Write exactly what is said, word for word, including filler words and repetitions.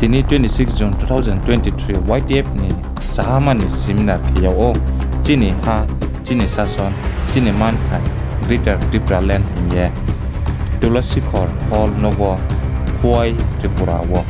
Tini twenty six June two thousand twenty three Y T F ni sahama ni seminar khe yag ou. Chini ha, chini sason, chini manthai, Greater Tipraland hing ye Tulasikhor Hall nogo Khowai Tripura wo.